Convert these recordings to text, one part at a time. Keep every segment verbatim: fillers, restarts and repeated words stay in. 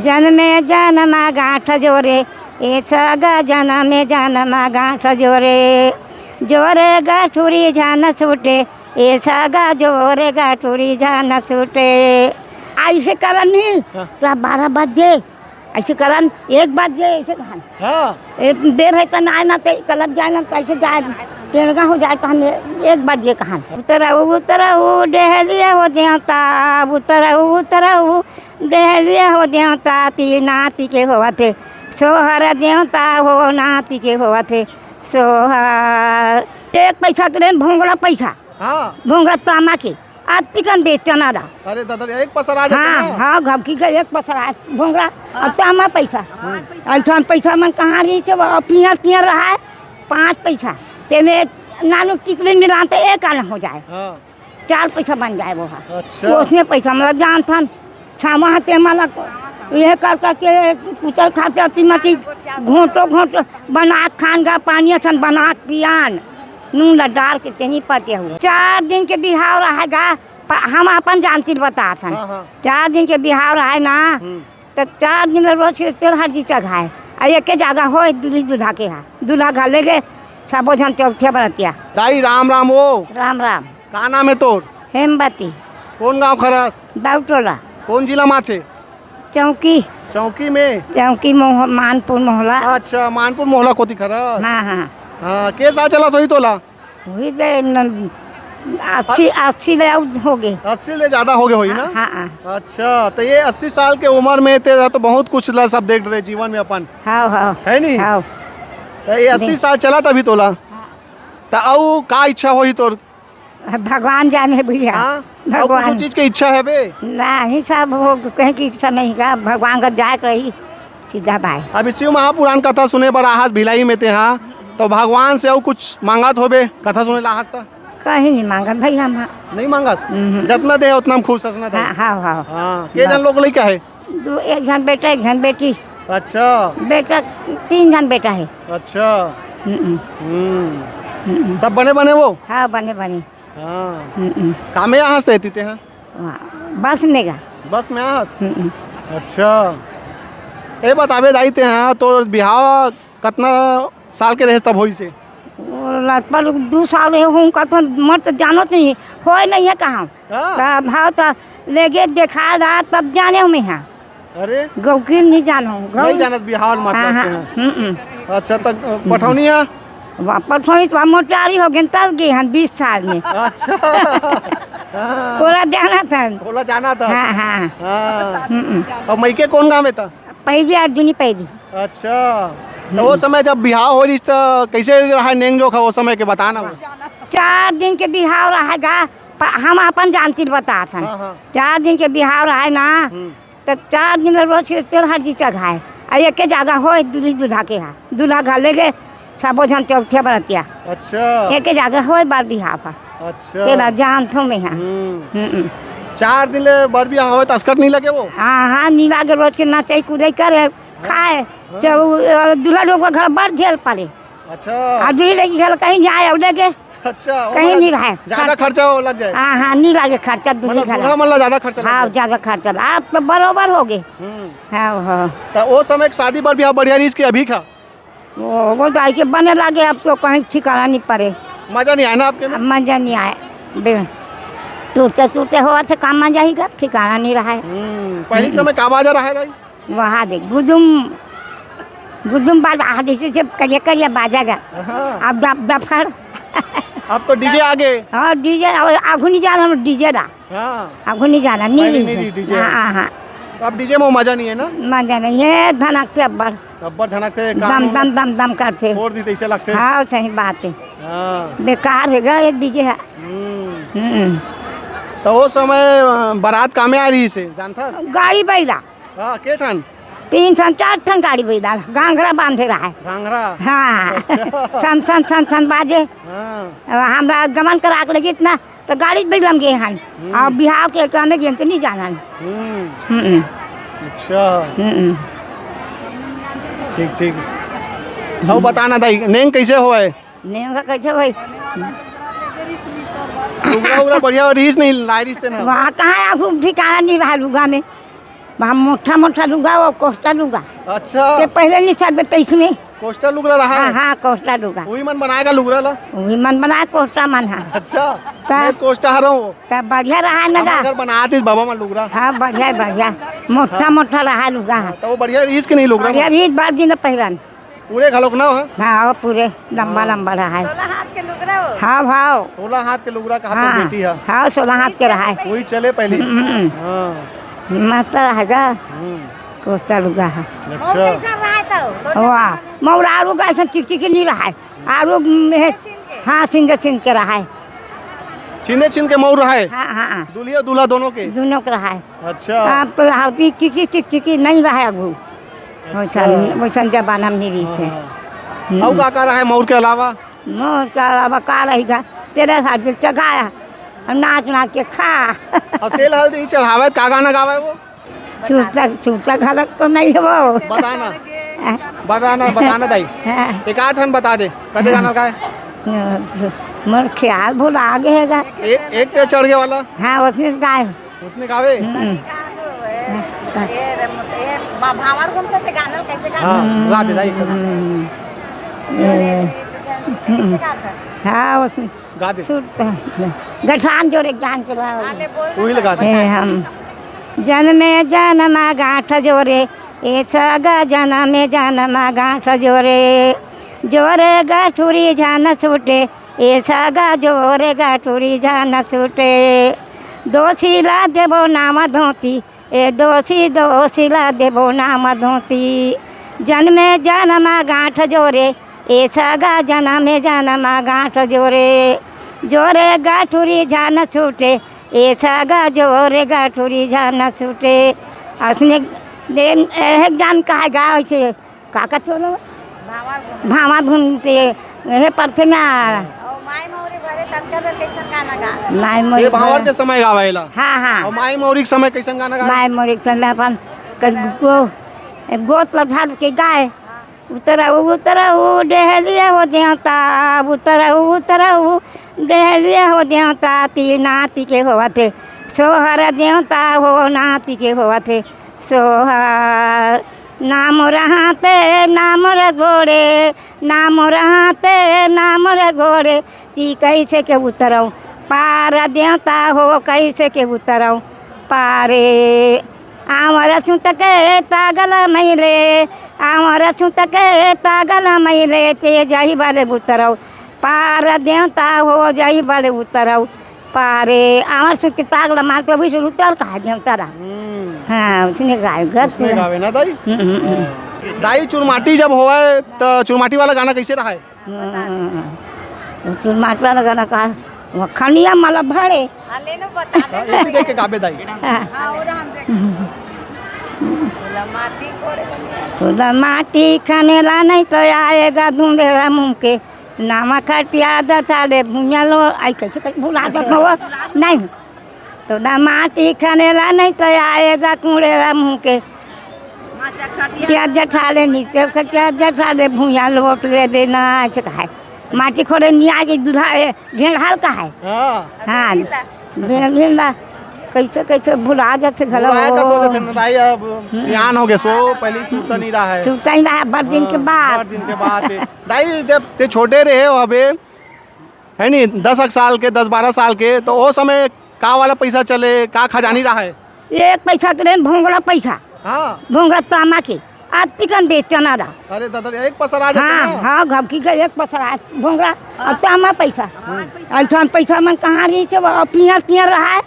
जनमे जनम गांठ जोरे, ए सगा जनमे जनम गांठ जोरे, जोरे गठुरी झन छूटे, ए सगा जोरे गठुरी झन छूटे। ऐसे करन नहीं, हाँ। तो बारह बजे, ऐसे करन एक बजे, ऐसे कहन। हाँ। ए, देर है त ना, ना ते गलत जाए ना, कैसे जाए, टेढ़ा हो जाए, तो हम एक बजे कहन। उतरऊ, उतरऊ, डहलिया हो देवता, उतरऊ, उतरऊ, डहलिया हो देवता, ती नाती के होवत हे सोहर, देवता हो नाती के होवत हे सोहर। एक पैसा के लेन भोंगड़ा पैसा, हाँ। भोंगड़ा तामा के, आज पिकन बेच चना ला। अरे दादा, एक पसरा जाता हाँ, ना। हाँ, घबकी के एक पसरा, भोंगड़ा, अब तामा पैसा। ऐसा पैसा मन कहाँ रही छे, वो पियर, पियर रहा है, पाँच पैसा। तेने नानू टिकली मिलान तो एक आना हो जाए। हाँ। चार पैसा बन जाए वो है। अच्छा। तो उसने पैसा मतलब जानथन, छामा हते मला यह कर करके कुचल खाते अति मती घोंटो घोंटो बना खान गा, पानी असन बना पियान, नून ला डाल के तेनी पते हुए। चार दिन के बिहाव रहे गा, प-, हम अपन जानती बताथन। हाँ, हाँ। चार दिन के बिहाव रहे ना, हम्म। त चार दिन रोज के तेल हरदी चघाए, आ एके जगह होए दूल्ही दूल्हा के हा। दूल्हा घर ले गए, सबो झन चौथे बरतिया। दाई, राम राम ओ। राम राम। का नाम हे तोर? हेमवती। कोन गांव खरस? दाऊ टोला। कोन जिला मा थे? चौकी। चौकी में? चौकी मोह-, मानपुर मोहला। अच्छा, मानपुर मोहला कोती खरस? हाँ, हाँ। हाँ, के साल चलत होही तोला? वही दे न, अस्सी, अस्सी ले आउट हो गए। अस्सी ले ज्यादा हो गए होही ना? हाँ, हाँ। अच्छा, तो ये अस्सी साल के उम्र में ते तो बहुत कुछ ला सब देख रहे जीवन में अपन। हाँ, हाँ। है नी? हाँ। तो ये अस्सी दे- साल चला तभी तोला। हाँ। तो अउ का इच्छा होही तोर? भगवान जाने भैया। हाँ? अउ कुछ भगवान। चीज के इच्छा है बे? नहीं, सब हो कहीं की इच्छा नहीं का, भगवान का जाए के रही। सीधा बाय। अभी शिव महापुराण कथा सुने बर आहस भिलाई में ते हा, तो भगवान से अउ कुछ मांगत होबे, कथा सुने ला आहस त? कहीं नहीं मांगन भाई हम। नहीं मांगस? हम्म। जतना दे उतना में खुश हस ना हाँ, तई? हाँ, हाँ। हाँ, के बस। जन लोग लइका है? दो, एक झन बेटा, एक झन बेटी। अच्छा। बेटा, तीन झन बेटा है। अच्छा। हम्म। हम्म। हम्म। सब बने बने वो? हाँ, बने बने। हाँ। हम्म। कामे आहस ते ती ते हा? वहाँ, बस में गा। बस में आहस? हम्म। अच्छा। ए बताबे दाई ते हा, तोर बिहाव कतना साल के रहेस तब होइस हे? वो लगभग दू साल हे, हम कथन, मर तो जानत नहीं, होय नहीं है कहाँ। हाँ। तब भाव तो लेगे देखा रहा, तब जाने हूँ मैं हाँ। अरे? गौकी नहीं जानो, गौ- नहीं जानत बिहाव मतलब हाँ, के हाँ। हाँ। हम्म। अच्छा, तो पठौनी है? वापस होई तो मोटारी हो गए, तब गए हैं बीस साल में। अच्छा। हाँ। ओला जाना था। ओला जाना था। हाँ, हाँ। हाँ। हम्म। और मइके कौन गाँव में था? पैदी, अर्जुनी पैदी। अच्छा। तो वो समय जब बिहाव हो रही तो कैसे रहा नेंग जोख वो समय के बताना वो? चार दिन के बिहाव रहेगा, प-, हम अपन जानती बताथन। हाँ, हाँ। चार दिन के बिहाव रहे ना, हम्म। त चार दिन रोज के तेल हरदी चघाए, आ एके जगह होए दूल्ही दूल्हा के हा। दूल्हा घर ले गए, सबो झन चौथे बरतिया। अच्छा। एके जगह होए बर बिहाव हा। अच्छा। तेला जानथो में हा। हम्म। हम्म। चार दिन ले बर बिहाव होए त अस्कट नहीं लगे वो? हाँ, हाँ, नहीं लागे, रोज के नचई कूदई करे, खाए, हाँ। तो, अ, दूल्हा लोग के घर बर झेल पड़े। अच्छा। आ दूल्ही लड़की घर कहीं जाए, अब ले गए। अच्छा, कहीं ओला नहीं रहे। ज्यादा खर्च- खर्चा हो लग जाए। हाँ, हाँ, नहीं लागे खर्चा, दूल्ही मतलब घर। दूल्हा मन ला ज्यादा खर्चा लग हाँ, जाए। ज्यादा खर्चा ला-, अब तो बरोबर हो गए। हम्म। हाँ, हाँ। तो वो समय के शादी बर बिहाव बढ़िया रहीस कि अभी का? वो, वो दाई के बने लागे, अब तो कहीं ठिकाना नहीं पड़े। मजा नहीं आया ना आपके में? अब मजा नहीं आया। बे-, टूटते टूटते होवत हे, काम मजा ही का ठिकाना नहीं रहा है। हम्म, पहले के समय का बाजा रहा है दाई? वहाँ दे, गुदुम, गुदुम बाजा, हाँ, जैसे, जैसे करिया, करिया बाजा गा। हाँ। अब दफ-, दफड़। अब तो डीजे आ गए। हाँ, डीजे, अब आगू नहीं जाना, हम डीजे दा। हाँ। आगू नहीं जाना, नहीं पहले रही नहीं है। रही डीजे। हाँ, हाँ, हाँ। तो अब डीजे में मजा नहीं है ना? मजा नहीं है, धनक से अब्बड़। अब्बड़ धनक से काम दम, दम, दम, दम करते। फोड़ दी तो ऐसे लगते। हाँ, सही बात है। हाँ। बेकार है गा, ये डीजे है। हम्म। हम्म। तो वो समय, अ, बारात कामे आ रही से, जानता? गाड़ी बैला। हाँ, के ठन? तीन ठन, चार ठन गाड़ी बैला, घाघरा बांधे रहा है। घाघरा? हाँ। अच्छा। छन, छन, छन, छन बाजे। हाँ। अब हमरा गमन करा के लगी इतना, तो गाड़ी बैला में गए हन। हम्म। अब बिहाव के तो हमें गेम तो नहीं जाना है। हम्म। हम्म। अच्छा। हम्म। ठीक, ठीक। अब बताना दाई, नेंग कैसे होए? नेंग कैसे भाई? लुगरा उगरा बढ़िया रहीस नहीं, लाए रहीस ते ना? वहाँ कहाँ है, अब ठिकाना नहीं रहा लुगा में। वहाँ मोटा मोटा लुगा, वो कोस्टा लुगा। अच्छा। ते पहले नहीं सकबे तैसने। कोस्टा लुगरा रहा हाँ, है? हाँ, कोस्टा लुगा। वही मन बनाएगा लुगरा ला? वही मन बनाए कोस्टा मन है। अच्छा। ता मैं कोस्टा हरा हूँ। तब बढ़िया रहा है ना गा? अगर बनातीस बाबा मन लुगरा। हाँ, बढ़िया, बढ़िया। मोटा, हाँ। मोटा रहा है लुगा। हाँ, तो वो बढ़िया रहीस के नहीं लुगरा बढ़िया मन? रहीस, बार दिन पहिरन। पूरे घलोक ना हो? हाँ, वो पूरे लंबा, हाँ। लंबा रहा है। सोलह हाथ के लुगरा हो? हाँ, भाव। सोलह हाथ के लुगरा कहा हाँ, तो बेटी है। हाँ, सोलह हाथ के रहा है। वही चले पहली। हम्म। हाँ। मस्त रहा है गा। हम्म। कोस्टा लुगा है। अच्छा। मऊ कैसा रहा है तो? वाह, मऊ आरू का ऐसा चिकचिकी नहीं रहा है। आरू में, हाँ, सिंगे सिंगे रहा है। छिंदे छिंद के मऊ रहा है? हाँ, हाँ, हाँ। दुल्हिया दूल्हा दोनों के? दोनों के रहा है। अच्छा। अब तो हाँ, चिकचिकी, चिकचिकी नहीं रहा है अगू। अच्छा। वैसन, वैसन जमाना में नहीं रही से। हाँ, हाँ। हम्म। अउ का का रहा है मऊर के अलावा? मऊर के अलावा का रही गा? तेरा साथ चढ़ाया, और नाच नाच के खा। और तेल हल्दी चढ़ावे, का गाना गावे वो? सुरता, सुरता घलक तो नहीं हो। बताना। हाँ। बताना, बताना दाई। हाँ। एक आध ठन बता दे, कते गाना गाए? मोर ख्याल भुला गे हे गा। एक, एक ते चढ़ गया वाला। हाँ, उसने गाए। उसने गावे? हम्म। ये, ये भांवर घूमते थे, गाना कैसे गाते हाँ, थे? गा दे दाई, एक गाना। हम्म। ये, ये, ये, कैसे गाता है? हाँ, उसने गा दे। सुरता, गठान जोरे जान के लाओ। हाँ, ले बोल वही दे। लगा दे। हे हम जनमे जनम गांठ जोरे, ए सगा जनमे जनम गांठ जोरे, जोरे गठुरी झन छूटे, ए सगा जोरे गठुरी झन छूटे। दोषी ला देबो नाम धोती, ए दोषी, दोषी ला देबो नाम धोती। जनमे जनम गांठ जोरे, ए सगा जनमे जनम गांठ जोरे। जोरे गठुरी झन छूटे, ए सगा जोरे गठुरी झन छूटे। असने दे, एक जान कहा गा होइसे, का का चलो? भांवर घूम। भांवर घूमते, हे परथे ना। और माई मौरी भरे तनका बेर कैसन गाना गा? माई मौरी ये भांवर भरे। के समय गावेला। हाँ, हाँ। और माई मौरी के समय कैसन गाना गा? माई मौरी के समय अपन क-, गो-, गोत ला धर के गाए। हाँ। उतरऊ, उतरऊ, डेहलिया हो देवता, उतरऊ, उतरऊ, डेहलिया हो देवता, ती नाती के होवत हे, सोहर देवता हो नाती के होवत हे, सोहर। नाम रहते, नाम रे गोड़े, नाम रहते, नाम रे गोड़े, ती कैसे के उतरऊ, पार देवता हो, कैसे के उतरऊ, पारे। आंवर सुत के तागल मइले, आंवर सुत के तागल मइले, ते जाही बले उतरऊ, पार देवता हो जाही बले उतरऊ, पारे। आंवर सुत के तागल मार के भी उतर कहा देवता रहा। हम्म। हाँ, उसने गाए, गलत उसने है। गावे ना दाई? हम्म, हम्म, हम्म। हाँ। दाई चुरमाटी जब होवे, त चुरमाटी वाला गाना कैसे रहा है? हम्म। चुरमाटी वाला गाना का, वो खनिया माला भाड़े। हाँ, ले लो, बता दे। हाँ, ये तो देख के गाबे दाई। हाँ, और हम देख। तोला माटी खाने ला नहीं तो आएगा ढूंढेगा मुंह के। नामा खटिया दता ले भुइया लो, आई कैसे कैसे भुला जात हो? नहीं। तोला माटी खाने ला नहीं तो आएगा कूड़े ला मुंह के। खटिया जठा ले नीचे, खटिया जठा ले भुइया लोट ले देना, ऐसे कहा है। माटी खोड़े निया के दूल्हा, ए, ढेर हल्का है। हाँ। हाँ, ढेर ढेर ला। कैसे, कैसे भुला जाते घलो। भुलाए का सोचत है ना दाई, अब हम्म। सियान हो गए सो, पहले ही सुरता नहीं रहा है। सुरता नहीं रहा, बड़ दिन के हाँ, बाद। बड़ दिन के बाद है। दाई, जब ते छोटे रहे हो अबे, है नी, दस एक साल के, दस बारह साल के, तो ओ समय का वाला पैसा चले, का खजानी रहा है? एक पैसा के लेन भोंगड़ा पैसा। हाँ। भोंगड़ा तामा के। आज तिकन बेचना रहा। अरे दादा, एक पसरा जाते हाँ, ना। हाँ, घबकी के एक पसरा, भोंगड़ा, और तामा पैसा। हाँ। ऐसा पैसा मन कहाँ रही से, वो पियर, पियर रहा है,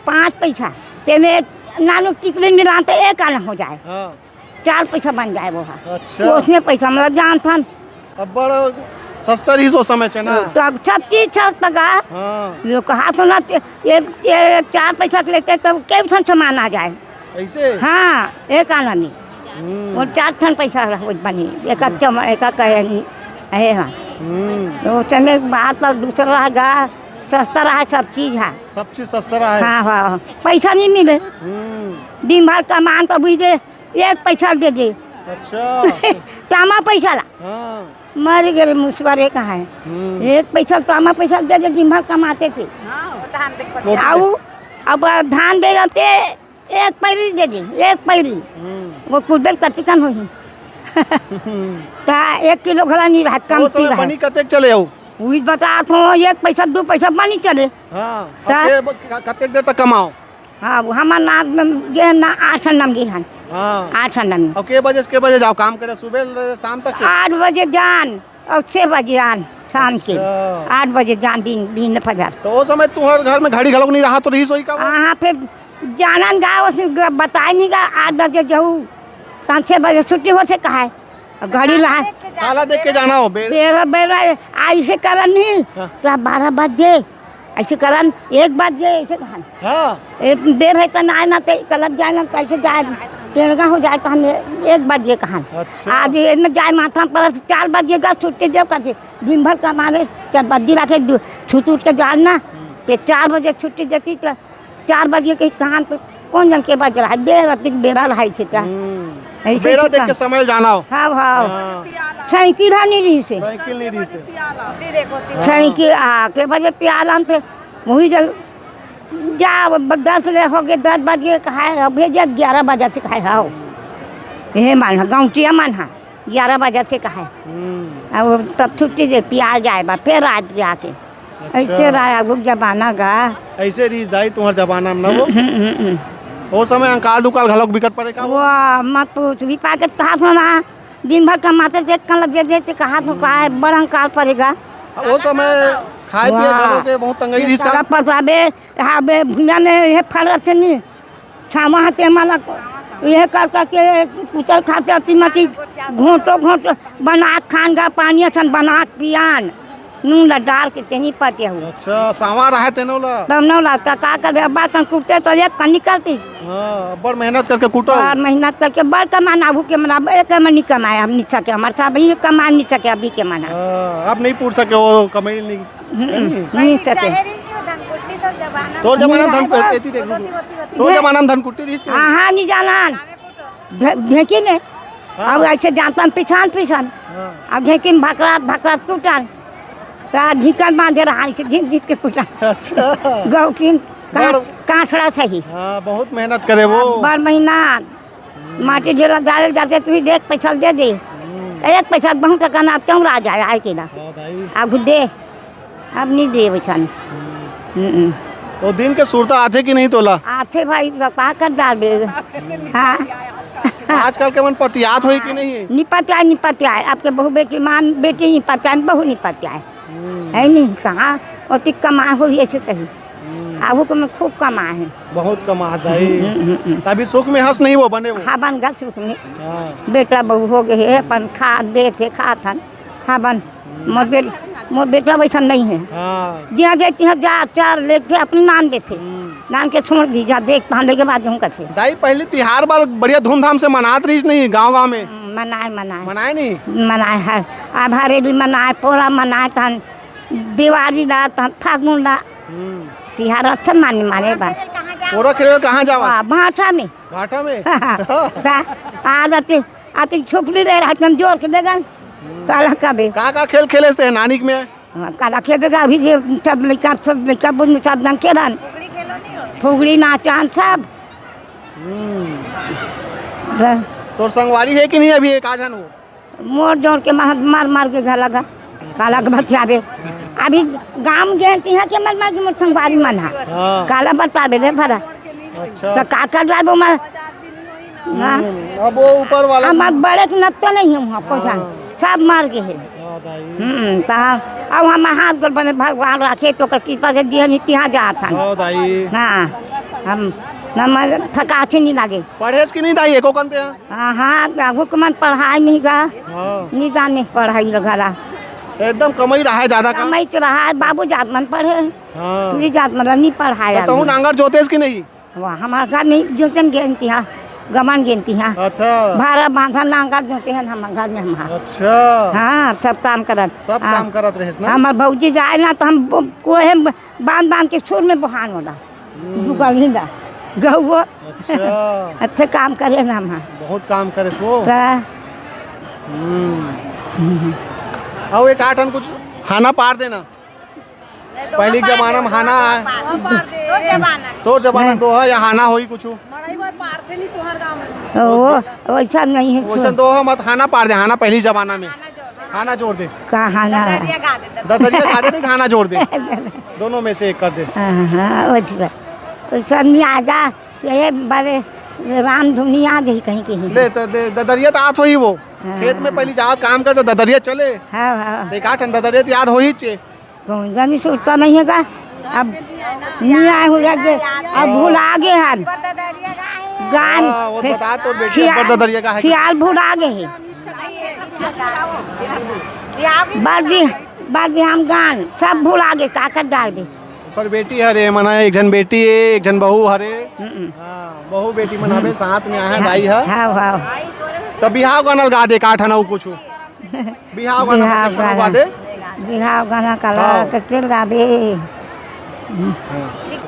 पाँच पैसा। तेने नानू टिकली मिलाते एक आना हो जाए। हाँ। चार पैसा बन जाए वो हा। अच्छा। वो उसने पैसा मतलब जानथन। अब्बड़ सस्ता रहिस ओ समय च ना। तो अब सब चीज सस्ता गा। हाँ। लोग कहा तो ना, ये, ये चार पैसा के लेते तो केवठन सामान आ जाए। ऐसे? हाँ, एक आना नहीं। हम्म। वो चार ठन पैसा रह-, बनी। एक हम्म। चम-, एक कहे नहीं। अहे हाँ। हम्म। तो चने बात तो दूसरा रह गा, सस्ता रहा सब चीज है। सब चीज सस्ता रहा है। हाँ, हाँ। पैसा नहीं मिले। हम्म। दिन भर कमान तो बुझे एक पैसा दे दे। अच्छा। तामा पैसा ला। हाँ। मर गए मुसवारे कहाँ है? हम्म। एक पैसा तामा पैसा दे दे, दिन भर कमाते थे। हाँ, धान देख पर वो तो आऊ, अब धान दे रहते, एक पैरी दे दे, एक पैरी। हम्म। वो कुदर कतिकन होही। त एक किलो घला नहीं रहत, कम ओ समय रहत। बनी कतेक चले हो? उही बतात हो, एक पैसा, दू पैसा बनी चले। हाँ, त अब के ब-, क-, कतेक देर तक कमाओ? हाँ, वो हमर नात में जे ना आठ अंडा में गे हन। हाँ। आठ अंडा में। अब के बजे से के बजे जाओ काम करे? सुबह ले शाम तक से? आठ बजे जान और छह बजे आन शाम के। अच्छा। आठ बजे जान दिन, दिन फजर। तो ओ समय तुहर घर में घड़ी घलोक नहीं रहा तो रही सोई का वो? हाँ, फिर जानन गा, उसे ग-, बताए नहीं गा, आठ बजे जाऊ, पाँच छह बजे छुट्टी हो से कहा है। घड़ी ला काला देख के जाना हो, बे- बेरा, बेरा, ऐसे करन नहीं, हाँ। तो बारह बजे, ऐसे करन, एक बजे, ऐसे कहन। हाँ। एक देर है तो ना, ना, तो गलत जाए ना, कैसे जाए, टेढ़ा हो जाए, तो हम एक बजे कहन। अच्छा। आज ये में जाए माथा पर, चार बजे का छुट्टी देव करके, दिन भर कमावे, चार बजे लाके दू-, छूट उठ के जाए ना, हम्म। तो चार बजे छुट्टी देती, तो चार बजे के कहान पे कौन जन के बज रहा है? बे-, अतिक बेरा रहा है छिका। हम्म। ऐसे बेरा छिका। देख के समय जाना हो। हाँ, हाँ। हाँ। साइकिल हा नहीं रही से। साइकिल नहीं रही से। साइकिल आ, के बजे पियाला हम थे, वही जब जा, ब-, दस ले हो गए, दस बजे कहा है, अब भेजे ग्यारह बजे से कहा है, आओ। ये मान हा, गाँवटिया मान हा। ग्यारह बजे से कहा है। हम्म। अब तब छुट्टी दे, पिया जाए बा, फिर रात पिया के। अच्छा। ऐसे रहा अब जमाना गा। ऐसे रही जाई तुम्हार जमाना में ना वो? हम्म, हम्म, हम्म। वो समय अंकाल दुकाल घलोक बिकट पड़े का वो? वाह, मत पूछ, भी पाके कहा था ना, दिन भर कमाते थे, कल दे देते, कहा था का है, बड़ा अंकाल पड़ेगा। वो समय खाए पिए वाह। घलोक के बहुत तंगई ये रिस का। सारा पसाबे, हाँ बे, भुइयां में ये फल रहते नहीं। छावा हाथे माला, यह कर करके कुचल खाते अति मती घोंटो घोंटो बना खान गा, पानी असन बना पियान, नून ला डाल के तेनी पते हो। अच्छा, सावा रहे तेनो ला। तब नौ ला, का, का करबे, अब्बा तन कुटते तो एक कन निकलती। हाँ, बड़ मेहनत करके कुटो। बड़ मेहनत करके बड़ कमाना, अबू के मना, एक मन नहीं कमाए, हम नहीं सके, हमारे साहब ही कमा नहीं सके अभी के मना। हाँ, अब नहीं पूछ सके वो कमाई नहीं। हम्म, नहीं? नहीं सके। तोर जमाना में धन, एती देख लू। तोर जमाना में धनकुट्टी रहिस के नहीं? हाँ, हाँ, नहीं जाना। ढे-, ढेकी में। हाँ। अब ऐसे जानता हम पिछान, पिछान। हाँ। अब ढेकी में भकरात, भकरात टूटल। तो ढिकन बांधे रहा, ऐसे घिन घिन के टूटल। अच्छा। गौकिन का-, बड़ कांसड़ा सही। हाँ, बहुत मेहनत करे वो। बड़ मेहनत। हम्म। माटी ढेला डाले जाते, तू ही देख, पैसा दे दे। हम्म। एक पैसा बहुत कना, क्यों रह जाए, आए के ना। हाँ, भाई। अब दे। अब नहीं दे वैसन। हम्म। हम्म। तो दिन के सुरता आथे कि नहीं तोला? आथे भाई, तो का कर डालबे? हाँ। आजकल के मन पतियात होई कि नहीं? नहीं पतियाए, नहीं पतियाए। आपके बहू बेटी मान, बेटी नहीं पतियाए, बहू नहीं पतियाए। हम्म। है नहीं, कहाँ? ओती कमाए होई ऐसे कही। हम्म। आबू के में खूब कमाए है। बहुत कमात है। हम्म, हम्म, हम्म। तभी सुख में हंस नहीं वो बने वो। हाँ, बन गा सुख में। हाँ। बेटा बहू हो गए है, अपन खा देथे, खात हन। हाँ, बन। मोर बेट-, मोर बेटा वैसा नहीं है। हाँ। जिहाँ जाए, तिहाँ जा, चार लेके अपनी नाम देथे। हम्म। नाम के छोड़ दी, जा देख, पहले के बाद जो कथे। दाई, पहले तिहार बार बढ़िया धूमधाम से मनात रहीस नहीं गांव-गांव में? हम्म, मनाए, मनाए। मनाए नहीं? मनाए है। अब हरेली मनाए, पोरा मनाए, तहन दिवाली ला, तहन फागुन ला। हम्म। तिहार अच्छा माने, माने बा। पोरा खेले कहाँ जावा? वाह, भाटा में। भाटा में? दा, आ जाते, आते छुपली रहे रहते, हम जोर के देगन। हम्म। काला कबे। का, का खेल खेले से नानिक में? हाँ, काला खेल देगा, अभी ये सब लइका, सब लइका बुन सब जन खेलन। फुगड़ी नाचन सब। हम्म। हाँ। तोर संगवारी है कि नहीं अभी एक आध झन हो? मोर जोर के मार, मार, मार के घला गा, काला के बतियाबे। अभी गाम गे तिहाँ के मर, मर के मोर संगवारी मन हा। हाँ। काला बताबे रे भरा। अच्छा। तो का कर डालबो मैं? हाँ। हम्म, अब वो ऊपर वाला हम अब बड़े के नत्तो नहीं हूँ, हमको जान। हाँ। सब मर गए हैं। हाँ, दाई। हम्म, तो हम, अब हम हाथ गोड़ बने भगवान रखे तो ओकर कृपा से दिया नहीं तिहाँ जात हन। हाँ, दाई। हाँ, हम, हम थकासी नहीं लागे। पढ़ेस कि नहीं दाई, एको कंते? हाँ, हाँ, आगू के मन पढ़ाई नहीं गा, हाँ। नहीं जाने पढ़ाई लगा ला। एकदम कमाई रहा है ज्यादा का? कमाई तो रहा है, बाबू जात मन पढ़े, हाँ। पूरी जात मन नहीं पढ़ाया तो तहु आदमी। नांगर जोतेस कि नहीं? वाह, हमार घर में जोतन गेनती हाँ, गमन गेनती हाँ। अच्छा। भारा बांधा नांगर जोते हैं हमार घर में हमार। अच्छा। हाँ, सब काम करत। सब हाँ। काम करत रहेस ना? हमार भौजी जाए ना तो हम बो-, कोहे बांध बांध के सुर में बोहान होला। हम्म। दुकान ही दा। गहुओ। अच्छा। अच्छे काम करे ना हम। बहुत काम करे सो। त हम्म। अउ एक आठन कुछ हाना पार देना। पहली के जमाना में हाना आय। तोर जमाना। तोर जमाना नहीं। तो है या हाना होई कुछ? ओ, वैसा नहीं है, वैसा छोड़। दो हम हाना पार दे, हाना पहली जमाना में। हाना जोड़ दे। का हाना? ददरिया गा दे, ददरिया गा दे, नहीं, हाना जोड़ दे। दोनों में से एक कर दे। हाँ, हाँ, वैसा। वैसा नहीं आगा, से बारे राम धुनी आ जाई कहीं, कहीं। ले, त दे, ददरिया तो आत होही वो। हाँ। खेत में पहली जात काम कर, तो ददरिया चले। हाँ, हाँ। तो एक आठ ठन ददरिया तो याद होही चे। कौन जानी सुरता नहीं है का? अब नहीं आए हो लग गए, अब भुला गए हन। गान हाँ, वो फिर बता तो बेटी खियाल, अब्बर ददरिया का है। खियाल भुला गए हैं। बार भी, बार भी हम गान सब भुला गए, का कर डाल दे। ओकर बेटी हरे, मना एक झन बेटी है, एक झन बहू हरे। हम्म। हाँ, बहू बेटी मनावे साथ में आहे, हाँ, दाई है। हाँ, हाँ। तब बिहाव गाना गा दे, का ठन अउ कुछ। बिहाव गाना बिहाव बस गाना। गा दे। बिहाव गाना का हाँ। लगा के चल गाबे। हाँ।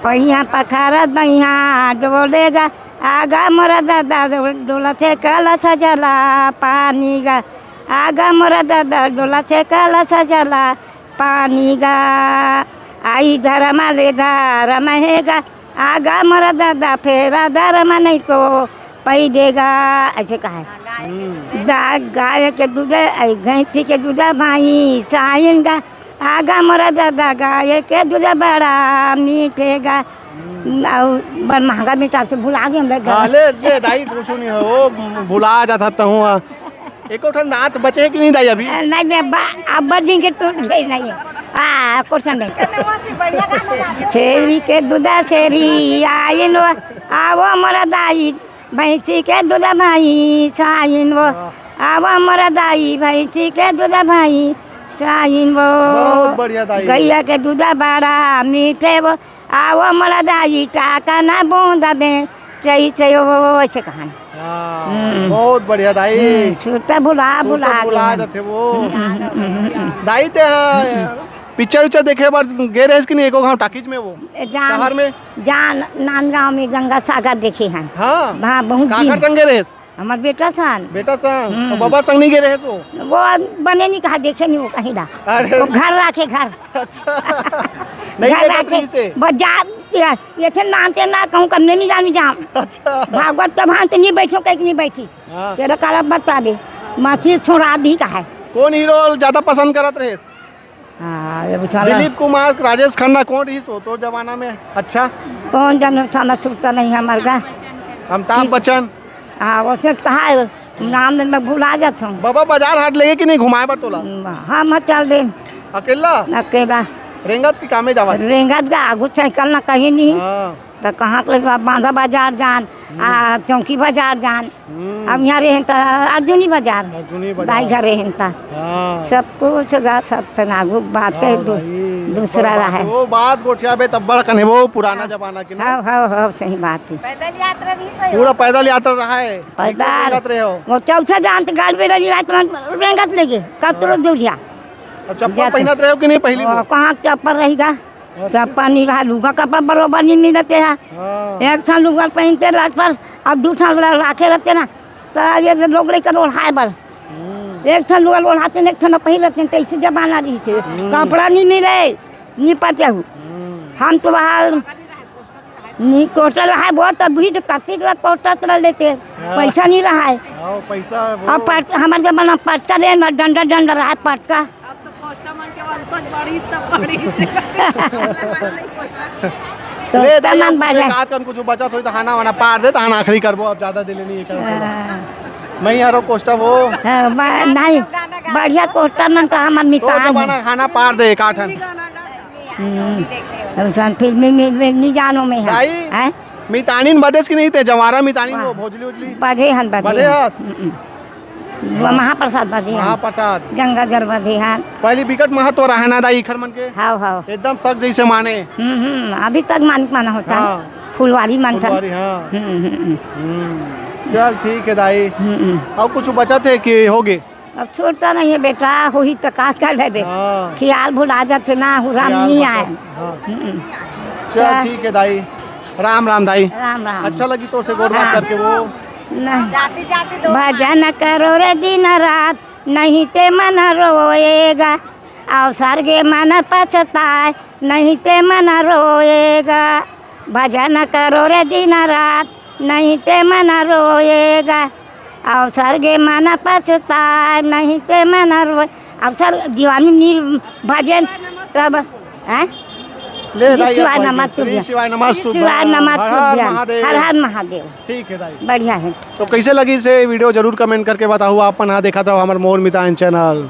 पहिया पखारत बइहा डोलेगा, आगा मोरा दादा डोला छे कला सजला पानी गा, आगा मोरा दादा डोला छे कला सजला पानी गा, आई धरम ले धरम हे गा, आगा मोरा दादा फेरा धरम नहीं तो पै देगा, ऐसे कहा है। हम्म। दा-, गाय के दूध, ऐ, भैंसी के दूध भाई साइन गा, आगा मोरा दादा गाय के दूध बड़ा मीठे गा। हम्म। अउ बड़ महंगा में चार सौ भुला गए हम लोग। हाँ, ले, ले दाई, कुछ नहीं हो, वो भुला जाता तहूँ। एको ठन दांत बचे हे कि नहीं दाई अभी? नहीं, नहीं, बा-, अब्बर जी के टूट गए नहीं। आ, कुछ नहीं। छेरी के दूधा छेरी आइन वो, आवो मोरा दाई, भैंसी के दूधा भाई छाइन वो, हाँ। आवो मोरा दाई, भैंसी के दूधा भाई छाइन वो। बहुत बढ़िया दाई। गैया के दूधा बड़ा मीठे वो, आवो मोला दाई टाका ना बूंदा दे, चाही चाही ओ, ऐसे कहानी। हाँ, हम्म। बहुत बढ़िया दाई। हम्म, सुरता भुला, सुरता भुला भुला गए। जाथे वो। हम्म, हम्म, हम्म, हम्म। दाई ते, हाँ, पिक्चर उच्चर देखे बर गे रहेस कि नहीं एको घाव टाकीज में वो? जान, शहर में? जान, नांदगांव में गंगा सागर देखे हैं। हाँ? हाँ, बहुत काकर दिन। संगे रहेस? हमर बेटा सन। बेटा संग? हम्म। अउ बबा संग नहीं गे रहेस वो? वो बने नहीं कहा, देखे नहीं वो कहीं ला। अरे। वो घर राखे घर। अच्छा। नहीं घर देखत राखे। रहिस हे? बस जा, ये, ये थे नाम ते ना कहूँ, करने नहीं जानी जाम। अच्छा। भागवत के भान ते नहीं बैठो, कहीं नहीं बैठी। हाँ। तेरा काला बता दे, मसीह छोड़ा दी का है। कौन हीरो ज्यादा पसंद करत रहेस? हाँ, ये बेचारा। दिलीप कुमार, राजेश खन्ना, कौन रहिस वो तोर जमाना में? अच्छा। कौन जाने, थाना सुरता नहीं हमार गा। अमिताभ कि-, बच्चन। हाँ, वैसे तो है, नाम में मैं भुला जाता हूँ। बाबा बाजार हाट लेगे कि नहीं घुमाए बर तोला? हम चल दे। अकेला? अकेला। रेंगत की कामे जावस? रेंगत गा, आगू साइकिल ना कहीं नहीं। हाँ। त कहाँ के लइका बांधा बाजार जान, हम्म। आ, चौकी बाजार जान। हम्म। अब यहाँ रहेन त अर्जुनी बाजार। अर्जुनी बाजार। दाई घर रहेन त। हाँ। सब कुछ गा, सब त नागू बात हाँ, है, दू-, भाई, दूसरा बात रहा है। वो बात गोठिया बे तब बड़ कन्हे वो पुराना हाँ। जमाना के ना। हाँ, हाँ, हाँ, सही बात है। पैदल यात्रा भी सही पूरा हो। पैदल यात्रा रहा है। पैदल। रेंगत रहे हो। वो चौथे जान त गाल बेड़ा लिया त रेंगत लेगे, कतरो हाँ। दूरिया। अब चप्पल जाते। पहनत रहे हो कि नहीं पहली वो वो? कहाँ चप्पल रहेगा? अच्छा। सब पानी रहा, लुगा कपड़ा बरोबर नहीं मिलते हैं। हाँ। एक ठन लुगा पहनते लटपट, अब दू ठन ल-, लाखे रहते ना, तो ये जो लोग लेकर ओढ़ाए बर। हम्म। एक ठन लुगा ओढ़ाते, एक ठन पहिर लेते, तो ऐसे जमाना रही थे। हम्म। कपड़ा नहीं मिले, नहीं पाते हो। हम्म। हम तो वहाँ नहीं कोटल है, वो तो भी तो कत्ती का कोटा चला लेते, हाँ। पैसा नहीं रहा है। हाँ, पैसा वो अब पट-, हमारे जमाना पटका ले ना, डंडा, डंडा रहा है पटका। अब तो कोस्टा मन के वंशज बढ़ी तब बढ़ी से। तो ले, दाई, तमाम अब कुछ बाजा। एक आध कन कुछ बचत होई तो हाना वाना पार दे, तो हाना आखिरी करबो, अब ज्यादा देले नहीं करबो। हाँ। मैं यारो कोस्टा वो। हाँ, बा-, नहीं, बढ़िया कोस्टा मन तो हमर तो मितान जमाना है। हाना पार दे एक आठ हान। हम्म। अइसन फिल्मी में, में नहीं जानो में है। दाई, हैं? मितानिन बदेस कि नहीं ते, जवारा मितानिन वाह। वो भोजली उजली? बधे हन, बधे बधे हन। हस? हम्म। वो महाप्रसाद बधे हन। महाप्रसाद। गंगा जल बधे हन। पहली बिकट महत्व रहे ना दाई इखर मन के? हाव, हाव। एकदम सक जैसे माने। हम्म, हम्म, अभी तक मानिक माना होता है। हाँ। फुलवारी मानता। फुलवारी, हाँ। हम्म, हम्म, हम्म। हम्म। चल ठीक है दाई। हम्म, हम्म। अउ कुछ बचत है कि होगे? अब छोड़ता नहीं है बेटा, होही त का कर लेबे। हाँ। खियाल भुला जाथे ना, हुराम ख्याल नहीं आए। बचत, हाँ। हम्म। चल, क्या? ठीक है दाई, राम राम दाई। राम राम। अच्छा लगी तो से गोठ बात हाँ। करके वो। नहीं। जाते जाते दो भजन करो रे दिन रात, नहीं ते मन रोएगा, अउ स्वर्गे मन पछताए, नहीं ते मन रोएगा। भजन करो रे दिन रात, नहीं ते मन रोएगा, अवसर गे मन पछताए, नहीं ते मन रोए, अवसर दीवानी नीर भजन, तब, हैं? ले दाई, शिवाय आप नमः श्री तुभ्यं। शिवाय नमस्तुभ्यं। शिवाय नमः हर हर तुभ्यं। महादेव। हर हर महादेव। ठीक है दाई। बढ़िया है। तो कैसे लगिस ये वीडियो, जरूर कमेंट करके बताहू। आप मन हा देखत रहो हमर मोर मितान चैनल।